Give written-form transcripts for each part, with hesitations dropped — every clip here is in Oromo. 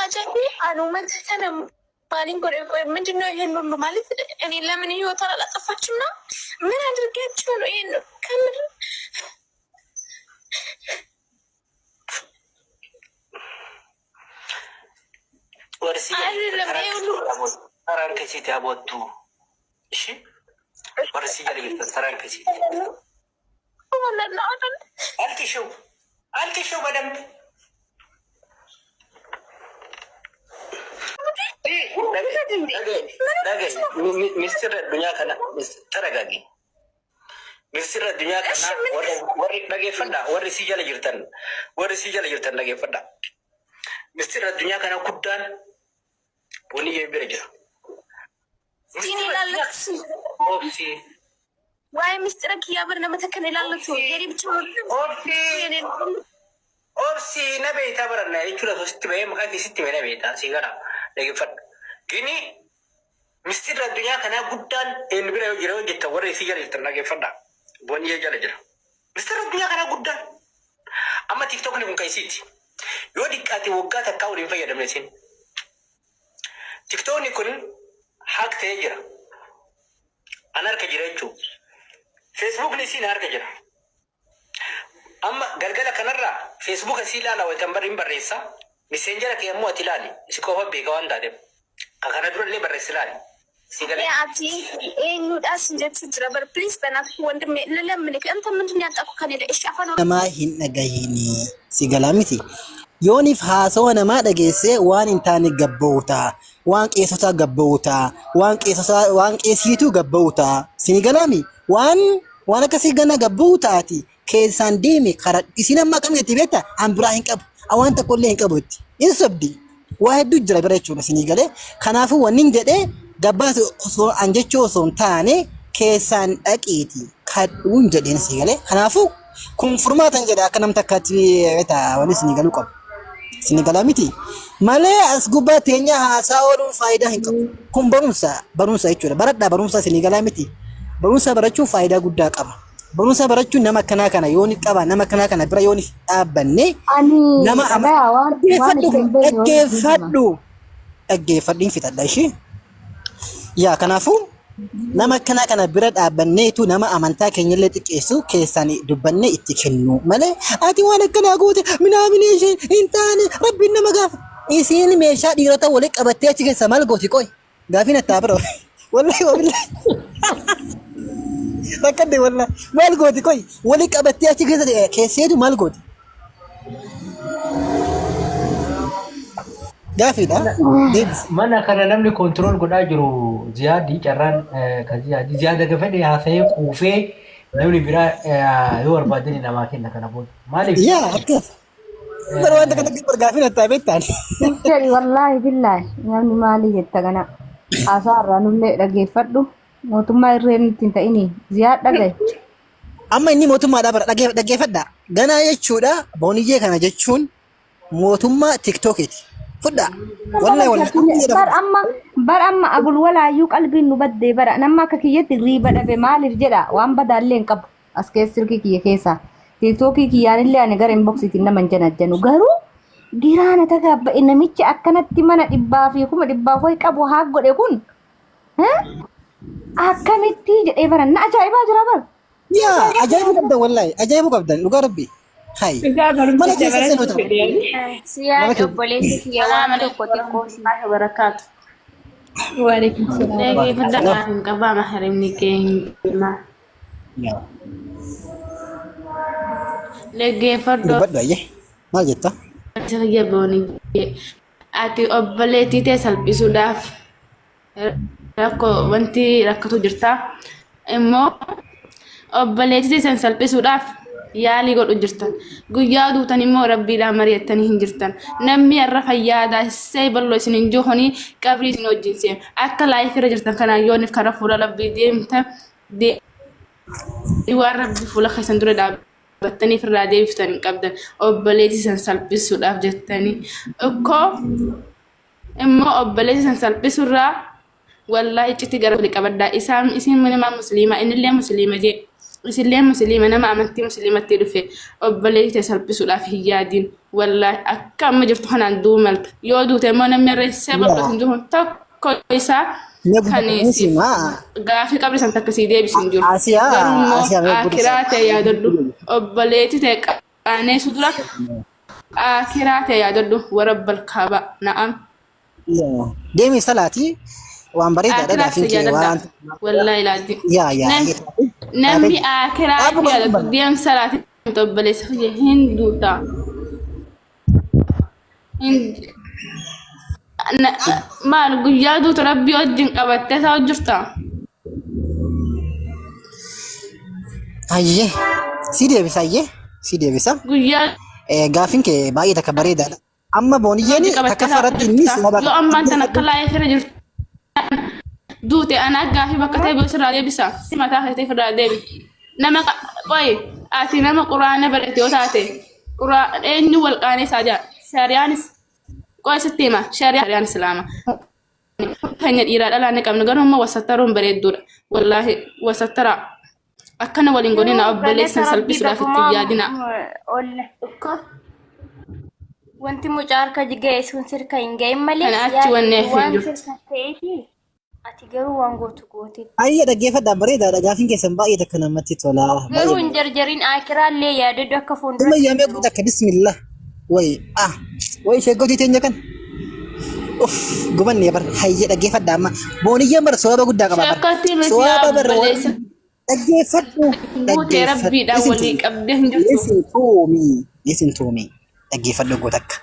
ajaa'iba anumata kana maaliin godhe ቆይ ምንድን ነው ይሄን ሁሉ ማለት እኔ ለምን ህይወቷን አላጠፋችም ነው ምን አድርጋችሁ ነው ይሄን ከምር Warri si አይደለም ይሄ ሁሉ Saraan keessiiti aboottu. Ishi warri si jala jirtan saraan keessiiti. ማለት ነው አይደል? አልቅሽው አልቅሽው በደንብ ሚስጥር addunyaa kana ተረጋጊ። Misirra addunyaa kana warri dhageeffadha warri si jala jirtan warri si jala jirtan dhageeffadha. Misirra addunyaa kana guddaan wani bira jira. ሲኒ ላለቱ Obsi ዋይ ምስጢረ kiyyaa bar nama takka ilaallatu የኔ ብቻ obsi obsi na beektaa baranna jechuudha osoo sitti bahee maqaa kee sitti bahee na beektaa si gara dhageeffadha. Gini misirra addunyaa kanaa guddaan eenyu bira yoo jira yoo jettan warri si jala jirtan dhageeffadha. Booniyee jala jira. Misirra addunyaa kanaa guddaan. Amma tiktokni kun kan isiiti. Yoo diqqaate waggaa takkaa waliin fayyadamne isin. Tiktokni kun hack ta'ee jira. An harka jira jechuudha. Feesbuukni isiin harka jira. Amma galgala kanarraa feesbuuka isii ilaala wayitan barri hin barreessa. Messenger kee ammoo ati ilaali. Si qofa beeka waan taateef. Ka kana dura illee barreessi ilaali. Si galee. አቲ eenyuudhaas jechuu jira bar please በእናትህ ወንድሜ ልለምንህ አንተ ምንድን ነው ያጣኩ ከኔ ላይ እሺ አፋን namaa hin dhagahini si galaa miti. Yooniif haasawa namaa dhageessee waan hin taane gabba'uuta, waan qeessotaa gabba'uuta, waan qeessotaa waan qeessiitu gabba'uuta. Sini galaami waan waan akkasii gana gabba'uutaati keessaan deeme karaa isin amma akkam jetti beekta an biraa hin qabu waan tokko illee hin qabu jetti. Hin sobdi waa hedduu jira bira jechuudha sinii galee. Kanaafuu wanni hin jedhee gabbaas osoo an jechuu osoo hin taane keessaan dhaqiiti kadhuun jedheen sii galee. Kanaafuu kun furmaatan jedha akka nam takkaatti beekta wanni sinii galuu qabu. Sinii galaa miti. Malee as gubbaa teenya haasaa ooluun faayidaa hin qabu. Kun barumsa barumsa jechuudha. Baradhaa barumsa sinii galaa miti. Barumsa barachuun faayidaa guddaa qaba. Barumsa barachuun nama akkanaa kana yoo ni qaba nama akkanaa kana bira yoo ni dhaabbanne Ani nama ama dhagaa waan waan dhaggeeffadhu itti hin beekne walitti hima. Dhaggeeffadhu dhaggeeffadhu hin fixadha ishee. Yaa kanaafuu nama akkanaa kana bira dhaabbanneetu nama amantaa keenyallee xiqqeessu keessaan dubbannee itti kennu malee ati waan akkanaa goote minaamin isheen hin taane rabbiin nama gaafa. Isiin meeshaa dhiirota walitti qabattee achi keessa maal gooti qoy? Gaafiin attaa bira. Wallahi wabillahi. Rakkadde wallahi. Maal gooti qoy? Walitti qabattee achi keessa keesseetu maal gooti? Gaafiidha. Deebisi. Mana kana namni control godhaa jiru Ziyaadii carraan kan Ziyaadii Ziyaad aga fedhe haasa'ee quufee namni biraa yoo barbaadani namaa kenna kana booda. Maaliif? Yaa akkas. Bara waan takka takka gaafiin attaa beektaan. Jedhi wallaahi billaahi namni maali jetta kana haasaa irraa nullee dhageeffadhu mootummaa irreen ittiin ta'ini Ziyaad dhagaye. Amma inni mootummaadhaa bara dhaggeeffadha. Ganaa jechuudha booniyyee kana jechuun mootummaa tiktookiiti. Fudhaa. Wallahi wallahi. Bar amma bar amma abul walaayyuu qalbiin nu baddee bara namma akka kiyyatti riiba dhabe maaliif jedha waan badaallee hin qabu as keessa silkii kiyya keessa tiiktookii kiyyaanillee ani gara inboxiitiin nama hin janajjanu garuu giraana tagaabba'e namichi akkanatti mana dhibbaa fi kuma dhibbaa ho'i qabu haa godhe kun akkamitti jedhee bara na ajaa'ibaa jira bara. Yaa ajaa'ibu qabdan wallahi ajaa'ibu qabdan dhugaa rabbi. Hai. Dhugaa Mana barumsa keessa barachuu seenuu ta'u. fedhe. Siyaad Mana keessa. Obboleessi kiyya waan tokko xiqqoo si Barakaatu. Waalaikum salaam. Dhaggeeffadhaa hin qabaa maharimni kee hin dhuma. Yaa. Dhaggeeffadhu Dubbadhu ayyee. Maal jetta? kiyya booniyye. Ati obboleettii tee salphisuudhaaf rakkoo wanti rakkatu jirta. Immoo obboleettii tee san salphisuudhaaf yaalii godhu jirtan. Guyyaa duutan immoo rabbiidhaan mari'attanii hin jirtan. Namni har'a fayyaadaa see bal'oo isin hin jiru qabrii isin wajjin seenu. Akka live irra jirtan kanaan yoonif karaa fuula rabbii deemtan waan rabbi fuula keessan dura dhaabbattanii ofirraa deebiftan hin qabdan. Obboleettii san salphisuudhaaf jettanii. Ikkoo immoo obboleettii san salphisuurraa wallahi iccitti gara walii qabaddaa. Isaan isin minima musliima innillee musliima jee. Isillee musliima nama amantii musliimatti dhufe obboleettii tee salphisuudhaaf hin yaadin. Wallaahi akka amma jirtu kanaan du'uu malta. Yoo duute immoo namni irra Yaa. hin jiru tokko isaa Mee kan guddaa siif simaa. gaafii qabri san takka sii deebisu hin jiru. Asiyaa Garuu immoo Asiyaa mee guddaa. akiraa ta'e yaadadhu. Obboleettii ta'e qaaneessu dura akiraa ta'e yaadadhu. Warabbal kaaba na'am. Yaa. Deemi salaatii waan bareedaadha Akiraa gaafiin si kee yaadadha. waan. Wallaahi laaddi. Yaa yaa. Namni akiraa Dhaabu yaadatu qabdu. deemsa laati obboleessa kiyya hin duuta. Maal guyyaa duutu rabbii wajjin qabattee isaa hojjirta? Hayyee. Si deebisa hayyee. Si deebisa. Guyyaa Gaafiin kee baay'ee takka bareedaadha. Amma booniyyeen hojii qabattee takka isaa irratti inni hojjirta. sababa Yoo ammaan tan akka laayee fira jirtu duute ana gaafii bakka ta'e biyya sirraa deebisa. Si mataa keetii ofirraa deebi. Nama qoyi ati nama quraana barate yoo taate eenyu wal qaaneessaa jira? Shari'aanis qoyi sitti hima shari'aan islaama. Keenya dhiiraa dhalaa ni qabna garuu immoo wasattaruun bareedduudha. Wallaahi wasattaraa akkana waliin godhina Yoo obboleessan galata rabbii salphisuudhaaf itti bagumaa yaadina. olla. Wanti mucaa harka ga'e sun sirka hin ga'in malee Kana si achi wanni yaaddu hafe hin waan jirtu. sirka ta'eeti ati garuu waan gootu goote. Hayyee dhaggeeffadhaa bareedaadha gaafiin keessan baay'ee takka namatti tola. Garuu Baay'ee hin jarjarin akiraallee yaadadhu akka Uma fuulduratti yaamee jiru. guuta akka bismillah. Wayi ah wayi ishee gotii teenya kan. Uff gubanne bar hayyee dhaggeeffadhaa amma. Booniyyeen bar sababa guddaa qaba bar. Shakkatti miti Sababa bar obboleessa dhaggeeffadhu guutee dhaggeeffadhu. rabbiidhaan Listen to walii me. qabdee hin jirtu. Listen to me. Listen to me. Dhaggeeffadhu goota akka.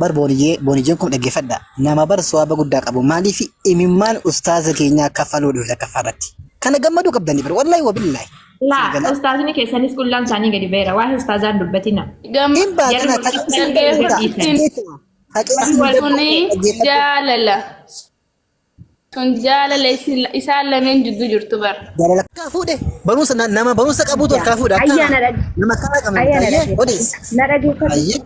Bar booniyyee booniyyeen kun dhaggeeffadha. Nama bar sababa guddaa qabu maaliif imimmaan ustaaza keenyaa kaffaluu dhufe takka irratti. Kana gammaduu qabdanii bar wallahi wabillahi. Laa Sii galaa. ustaazni keessanis qullaan isaanii gadi ba'eera. Waa'ee ustaazaan dubbatina. Gam Hin Jarri baatana murtii taqee isaanii gadi dhaggeeffadhu. gadhiisan. Taqee Suni dhaggeeffadhu. jaalala. Sun jaalala isaan lameen jidduu jirtu bara. Jaalala akkaa fuudhe barumsa nama barumsa qabutu akkaa fuudhe akka Ayyaana dhag nama akkanaa qabna ayyaana ayyee dhaggeeffadhu. odeessi Na dhaggeeffadhu. ayyee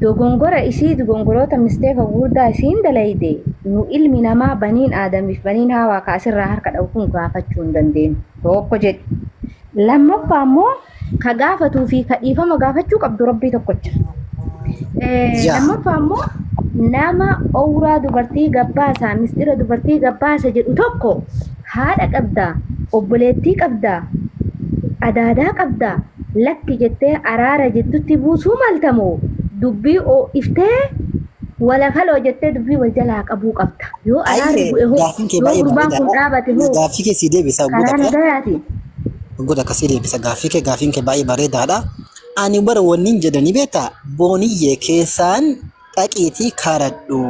Dogongora isii dogongoroota misteeka gurguddaa isiin dalayde nu ilmi namaa baniin aadamiif baniin haawaa ka asirraa harka dha'u kun gaafachuu hin dandeenyu. Tokko jedhi. Lammaffaa immoo ka gaafatuu fi ka dhiifama gaafachuu qabdu rabbii tokkocha. Yaa Lammaffaa immoo nama owraa dubartii gabbaasa mistira dubartii gabbaasa jedhu tokko haadha qabdaa obboleettii qabdaa adaadaa qabdaa lakki jettee araara jettutti buusuu maltamoo dubbii oo'iftee walakaloo jettee dubbii wal jalaa qabuu qabda. Yoo araarri ayyee bu'e hoo gaaffiin kee yoo baay'ee gurbaan kun bareedaadha dhaabate hoo gaaffii kee sii deebisa karaa guuta nagayaatiin. guuta akkasii deebisa gaaffii kee gaaffiin kee baay'ee bareedaadha ani bara wanni jedhanii beektaa booniyyee keessaan dhaqiitii karadhu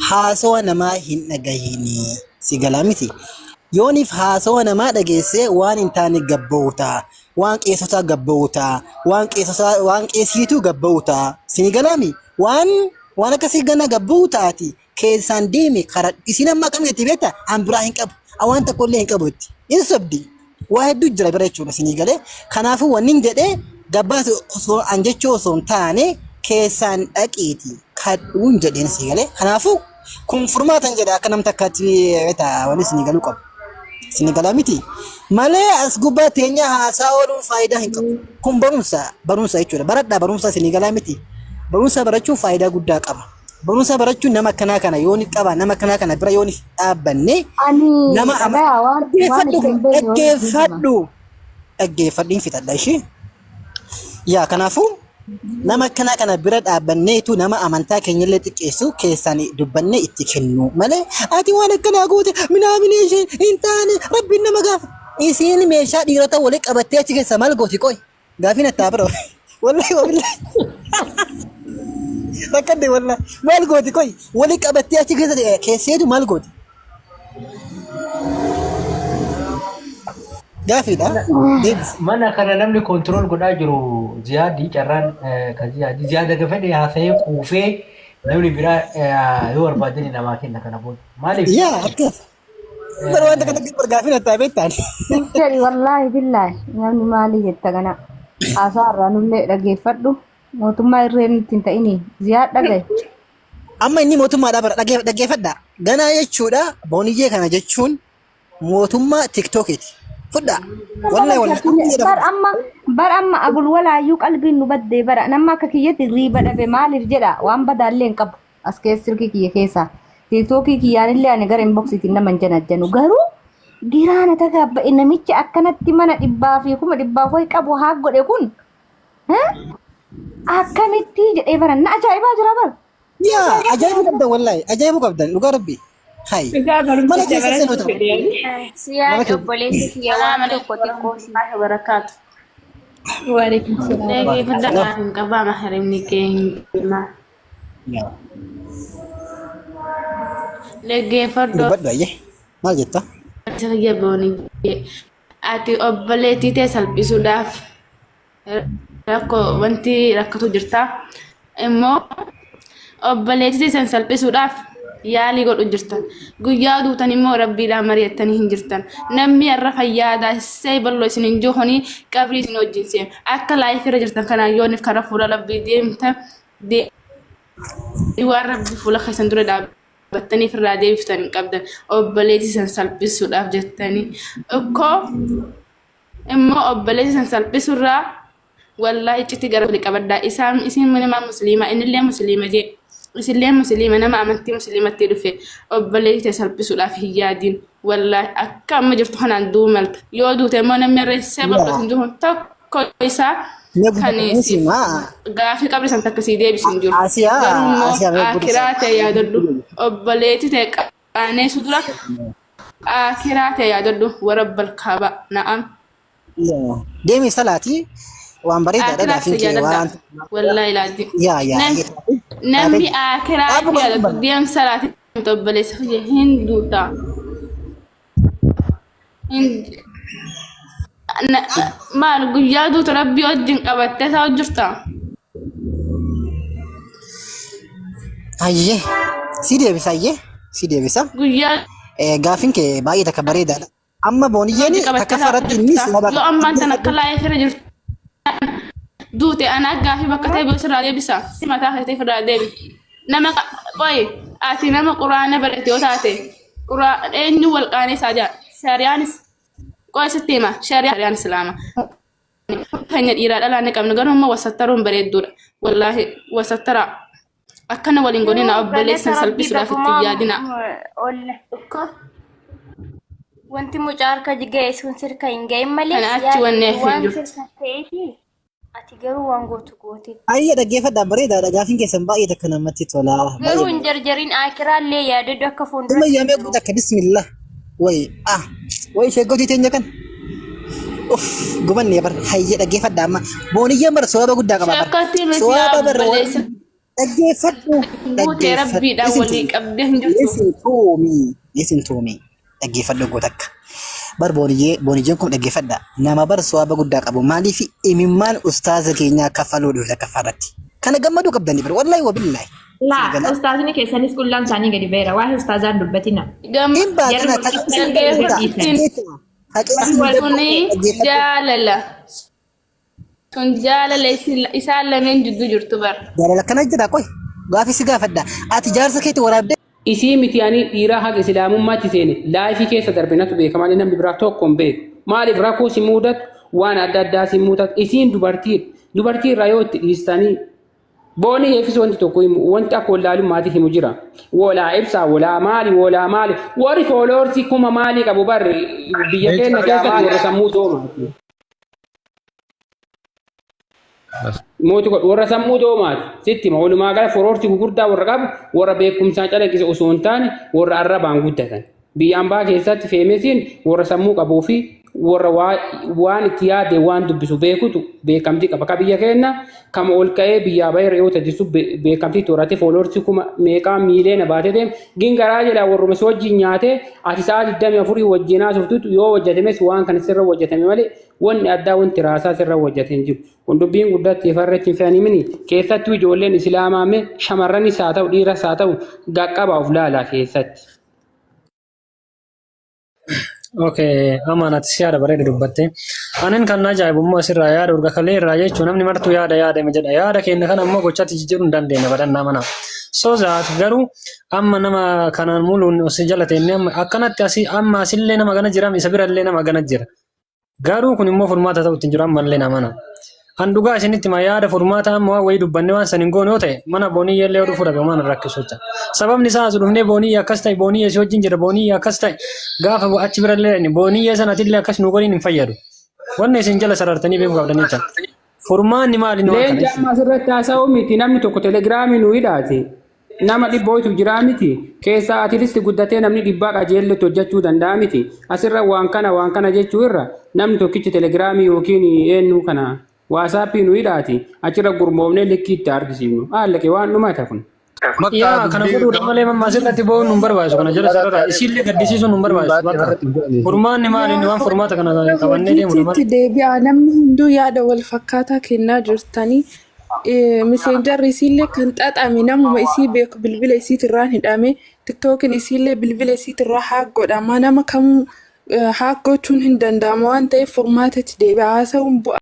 haasawa namaa hin dhagahini si galaa miti yooniif haasawa namaa dhageessee waan hin taane gabba'uuta waan qeessotaa gabba'uuta waan qeessotaa waan qeessiitu gabba'uuta si galaami waan waan akkasii gana gabba'uutaati keessaan deeme karadhu isin amma akkam jetti beektaa an biraa hin qabu waan tokko illee hin qabu jetti hin sobdi waa hedduu jira bira jechuudha isinii galee kanaafuu wanni hin jedhee gabbaas osoo an jechuu osoo hin taane keessaan dhaqiiti kadhuun jedheen isinii galee kanaafuu kun furmaatan jedha akka nam takkaatti beektaa wanni isinii galuu qabu. Isinii galaa miti malee as gubbaa teenya haasaa ooluun faayidaa hin qabu. Kun barumsa barumsa jechuudha baradhaa barumsa isinii galaa miti barumsa barachuun faayidaa guddaa qaba. Barumsa barachuun nama akkanaa kana yoo ni qaba nama akkanaa kana bira yoo ni dhaabbanne Ani nama ama dhagaa waan waan dhaggeeffadhu itti hin beekne walitti hima. dhaggeeffadhu dhaggeeffadhu hin fixadha ishee. Yaa kanaafuu nama akkanaa kana bira dhaabbanneetu nama amantaa keenyallee xiqqeessu keessaan dubbannee itti kennu malee ati waan akkanaa goote minaamini isheen hin taane rabbiin nama gaafa. Isiin meeshaa dhiirota walitti qabattee achi keessa maal gooti qoy gaafiin attaa bira wallahi wabillahi rakkadde wallahi maal gooti qoy walitti qabattee achi keessa keesseetu maal gooti gaafiidha deebisi. Mana kana namni control godhaa jiru Ziyaadii carraan kan Ziyaadii Ziyaada gafadhe haasa'ee quufee namni biraa yoo barbaadani namaa kenna kana booda. Maaliif? Yaa akkas. Bara wanta kana bar gaafiin attaa beektaan. Jedhi wallaahi billaahi namni maali jetta kana haasaa irraa nullee dhaggeeffadhu mootummaa irreen itti hin ta'ini ziyaad dhagaye. Amma inni mootummaadhaa bara dhaggeeffadha. Ganaa jechuudha booniyyee kana jechuun mootummaa tiktookiiti. Fudhaa. Wallahi wallahi amma jedha Bar amma bar amma abul walaayyuu qalbiin nu baddee bara nama akka kiyyatti riiba dhabe maaliif jedha waan badaallee hin qabu as keessa silkii kiyya keessa tiiktookii kiyyaanillee ani gara inboksiitiin nama hin janajjanu garuu giraana tagaabba'e namichi akkanatti mana dhibbaa fi kuma dhibbaa wayi qabu haa godhe kun akkamitti jedhee bara na ajaa'ibaa jira bara. Yaa ajaa'ibu qabdan wallahi ajaa'ibu qabdan dhugaa rabbi. Hay. Dhugaa Mana barumsicha keessa barachuu seenuu ta'u. fedhe. Siyaad obboleessi kiyya waan tokko xiqqoo si. Barakaatu. Waalaikum salaam. Dhaggeeffadhaa hin qabaa maharimni kee hin deemaa. Dhaggeeffadhu Dubbadhu ayyee. Maal jetta? kiyya booniyye. Ati obboleettii tee salphisuudhaaf rakkoo wanti rakkatu jirta. Immoo obboleettii tee san salphisuudhaaf yaalii godhu jirtan. Guyyaa duutan immoo rabbiidhaan mari'attanii hin jirtan. Namni har'a fayyaadaa see bal'oo isin hin jiru qabrii isin wajjin seenu. Akka laayif irra jirtan kanaan yooniif karaa fuula rabbii deemtan waan rabbi fuula keessan dura dhaabbattanii ofirraa deebiftan hin qabdan. Obboleettii san salphisuudhaaf jettanii. Ikkoo immoo obboleettii san salphisuurraa wallaahi iccitii gara walii qabaddaa. Isaan isin nama musliima innillee musliima jee. Isillee musliima nama amantii musliimatti dhufe obboleettii tee salphisuudhaaf hin yaadin. Wallaahi akka amma jirtu kanaan du'uu malta. Yoo duute immoo namni reessee bal'oo hin jiru tokko isaa Mee kan guddaa siif maa gaafii qabri san takka sii deebisu hin jiru. Asiyaa Garuu immoo Asiyaa mee guddaa akiraa ta'e yaadadhu. Obboleettii ta'e qaaneessu dura akiraa ta'e yaadadhu. Warra balkaaba na'am. Deemi salaatii waan bareedaadha Akiraa gaafiin ta'e kee yaadadha. waan Wallaahi laazim. yaa yaa Namni akiraa Dhaabu ta'e yaadadhu deemsa laatii obboleessa kiyya hin duuta. Maal guyyaa duutu rabbii wajjin qabattee isaa hojjirta? Ayyee si deebisa ayyee si deebisa. Guyyaa Gaafiin kee baay'ee takka bareedaadha. Amma booniyyeen wajjin qabattee takka isaa irratti inni hojjirta. sababa Yoo ammaan tan akka laayif irra jirtu duute ana gaafii bakka ta'e biyya sirraa deebisa. Si mataa keetii irraa deebi. Nama qoyi ati nama quraana barate yoo taate eenyu wal qaaneessaa jira? Shari'aanis qoyi sitti hima shari'aan islaama. Keenya dhiiraa dhalaa ni qabna garuu immoo wasattaruun bareedduudha. Wallaahi wasattaraa akkana waliin godhina Garuu obboleessan galata rabbii salphisuudhaaf itti bagumaa yaadina. olla. Wanti mucaa harka ga'e sun sirka hin ga'in malee Kana achi siyaad wanni hafe hin waan jirtu. sirka ta'eeti ati garuu waan gootu goote. Ayyee dhaggeeffadhaa bareedaadha gaafiin keessan baay'ee takka namatti tola. Garuu Baay'ee hin jarjarin akiraallee yaadadhu akka Uma fuulduratti yaamee jiru. guuta akka bismillah. Wayi ah wayi sheegotii teenya kan. Uff gubanne bar hayyee dhaggeeffadhaa amma. Booniyyeen bar sababa guddaa qaba bar. Shakkatti miti Sababa bar obboleessa dhaggeeffadhu guutee dhaggeeffadhu. rabbiidhaan Listen to walii me. qabdee hin jirtu. Listen to me. Listen to me. Dhaggeeffadhu goota akka. Bar booniyyee booniyyeen kun dhaggeeffadha. Nama bar sababa guddaa qabu maaliif imimmaan ustaaza keenyaa kaffaluu dhufe takka irratti. Kana gammaduu qabdanii bar wallahi wabillahi. Laa Sirgala. ustaazni keessanis qullaan isaanii gadi ba'eera. Waa'ee ustaazaan dubbatina. Gam Hin Jarri baatana murtii taqeessi isaanii gadi hin gadhiisan. dabta. Taqeessi hin dabta. Suni Dhaggeeffadhu. jaalala. Sun jaalala isaan lameen jidduu jirtu bara. Jaalala akkana jira qoy. Gaafi si gaafadha. Ati jaarsa keetti waraabdee Isii miti ani dhiiraa haga islaamummaatti seene laayifii keessa darbe natu beeka malee namni biraa tokko hin beeku. Maaliif rakkoo si mudatu waan adda addaa si mudatu isiin dubartii dubartii irraa yoo itti dhiistanii booni eefis wanti tokko himu wanti akka wallaalummaatti himu jira. Wolaa ibsaa wolaa maali wolaa maali warri fooloorsii kuma maalii qabu barri biyya keenya keessatti warra sammuu doomaati. Mooti godhu warra sammuu doomaati sitti hima walumaa gala foroorti gugurdaa warra qabu warra beekumsaan calaqqise osoo hin taane warra arrabaan guddatan. Biyya ambaa keessatti feemesiin warra sammuu qabuu fi warra waan itti yaade waan dubbisu beekutu beekamtii qaba. Ka biyya keenya kama ol ka'ee biyyaa bahee re'oota jisu beekamtii toorate fooloorsi kuma meeqaa miileena baatee deema. Gin garaa jedha warruma si wajjin nyaatee ati sa'a 24 wajjin haasoftutu yoo hojjetames waan kana sirra hojjetame malee wanni addaa wanti raasaa sirra hojjete hin jiru. Kun dubbiin guddatti ifarratti hin fe'anii mini keessattuu ijoolleen islaamaa mee shamarranis haa ta'u dhiiras haa ta'u gaqqabaa of laalaa keessatti. Okay, amaan ati si yaada bareeda dubbatte. Anin kan na ajaa'ibu immoo asirraa yaada urga kalee irraa jechuun namni martuu yaada yaadame jedha. Yaada keenya kana immoo gochatti jijjiiruu hin dandeenye badannaa mana. So that garuu amma nama kanaan muluun si jala teennee amma akkanatti asii amma asillee nama gana jira, isa birallee nama gana jira. Garuu kun immoo furmaata ta'utti hin jiru ammallee namana. An dhugaa isinitti hima, yaada furmaata amma waan wayii dubbannee waan san hin goone yoo ta'e, mana booniyyee illee yoo dhufuu dhabe waan rakkisu jecha. Sababni isaa as dhufnee booniyyee akkas ta'e, booniyyee si wajjin jira, booniyyee akkas ta'e, gaafa achi birallee dhaqne booniyyee sana atillee akkas nu godhiin hin fayyadu. Wanni isin jala sarartanii beekuu qabdan jecha. Furmaanni maali inni waan kana Leenca jechuudha. amma asirratti haasa'uu miti, namni tokko telegiraamii nu hidhaati. Nama 100 wayitu jiraa miti. Keessaa atilisti guddatee namni 100 qajeellotti hojjechuu danda'a miti. Asirra waan kana waan kana jechuu irra namni tokkichi telegiraamii yookiin eenyu kana waasaappii nu hidhaati. Achirra gurmoofnee likkii itti argisiifnu. Haallaqe waan dhumata kun. Bakka Yaa kana dubbii godhuudha malee mamma asirratti ba'uun nun barbaachisu, kana jala sarara isiillee gaddisiisuun nun barbaachisu bakka. Furmaanni maali inni waan furmaata kana Gara qabannee deemudha hojiitti malee. itti deebi'aa, namni hunduu yaada wal fakkaataa kennaa jirtanii. Miseenjarri isiillee kan xaxame namuma isii beeku bilbila isiitirraan hidhame, tiktookin isiillee bilbila isiitirraa haak godhama, nama kamuu haak gochuun hin danda'amu waan ta'eef furmaatatti deebi'aa, haasa'uun bu'aa.